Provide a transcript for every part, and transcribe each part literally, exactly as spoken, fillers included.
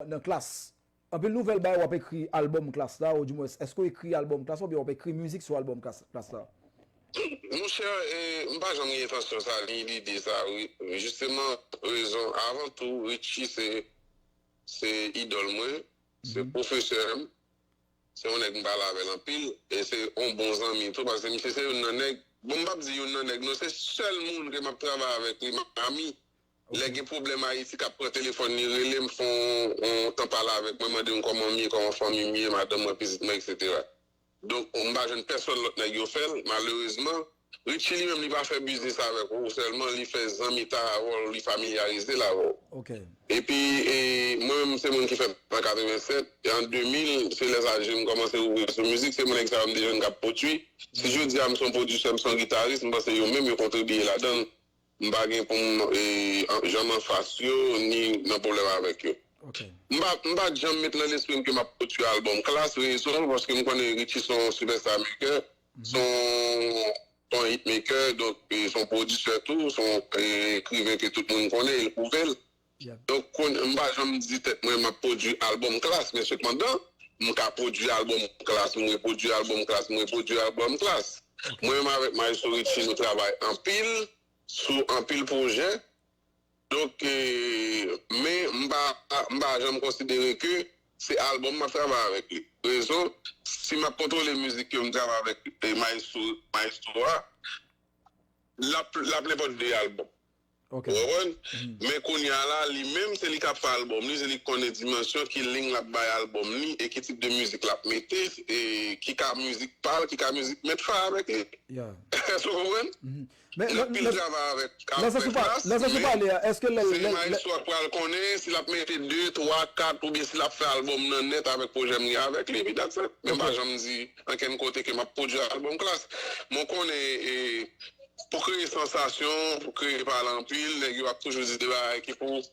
nan Klass. Anpil nouvèl bagay w ap ekri albòm Klass la, oudimwens, èske w ekri albòm Klass la oubyen w ap ekri mizik sou albòm Klass, Klass la? Monchè, e, m pa janm gen entansyon sa, ni lide sa, wi. Jisteman, rezon, avan tou, Richie se, se idòl mwen, se pwofesè m, se yon nèg m pale avè l anpil, e se yon bon zanmi tou, paske misye se youn nan nèg, bon, m p ap di youn nan nèg, non, se sèl moun ke m ap travay avèk li, Miami. Lè gen pwoblèm Ayiti, k ap pran telefòn li, rele m, fè yon, yon tan pale avèk mwen, mande m kòman m ye, kòman fanmi m ye, madanm mwen, pitit mwen, etsetera. Donk, m pa jwenn pèsòn lòt nèg yo fè l, malerezman. Richie li menm, li pa fè biznis avèk ou sèlman, li fè zanmitay avè w, li familyarize l avè w. Ok. Epi, e, mwen menm, se moun ki fèt an katrevennsèt, e an de mil, se lè sa je m kòmanse ouvri sou mizik, se moun nèg sa yo m te jwenn k ap pwodui. Si jodi a m se yon pwodisè, m se yon gitaris, m panse yo menm yo kontribiye ladan l. M pa gen pou m e, an- janm anfas yo, ni nan pwoblèm avèk yo. Ok. M pa, m pa janm met nan lespri m ke m ap pwodui albòm Klass, rezon, paske m konnen Richie se yon superstar maker, se yon, se yon hitmaker, donk, e, se yon pwodisè tou, se yon e, ekriven ke tout moun konnen, e l pwouve l. Yeah. Donk, kon- m pa janm di tèt mwen m ap pwodui albòm Klass, men sepandan, m ka pwodui albòm Klass, m repwodui albòm Klass, m repwodui albòm Klass. Mwen menm avèk Maestro Richie, nou travay anpil sou anpil pwojè. Donk, e, men m pa, m pa janm konsidere ke se albòm m ap travay avèk li. Rezon, si m ap kontwole mizik ke m travay avèk e, Maestro, Maestro a, l ap, l ap nenpòt de albòm. Ok. Ou konprann? Men kounye a la, li menm, se li k ap fè albòm li, se li k konnen dimansyon, ki liy l ap bay albòm li, e ki tip de mizik l ap mete, e ki ka mizik pa l, ki ka mizik mèt fè avèk li. Yeah. Èske w konprann? Men Gen anpil travay avèk, avèk Klass, nan sans ou pale a, èske lè se maestro a k pral konnen si l ap mete de, twa, kat, oubyen si l ap fè albòm nan nèt avèk pwojè m gen avèk li, epi that's it. Men m pa janm di ankenn kote ke m ap pwodui albòm Klass. Mwen konnen e, pou kreye sansasyon, pou kreye pale anpil, nèg yo ap toujou di de bagay ki pou,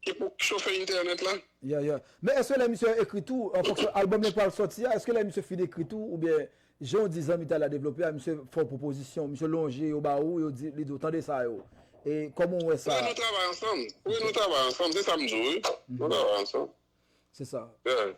ki pou chofe entènèt la. Yeah, yeah. Men èske lè misye ekri tou, an fonksyon albòm li pral sòti a, èske lè misye fin ekri tou, oubyen jan w di zanmitay la devlope a, misye fè w pwopozisyon, misye lonje yo ba ou, yo di, li di w tande sa yo. E kòman w wè sa? Wi, nou travay ansanm. Wi, nou travay ansanm, se sa m di w, wi. Nou travay ansanm. Se sa. Yeah.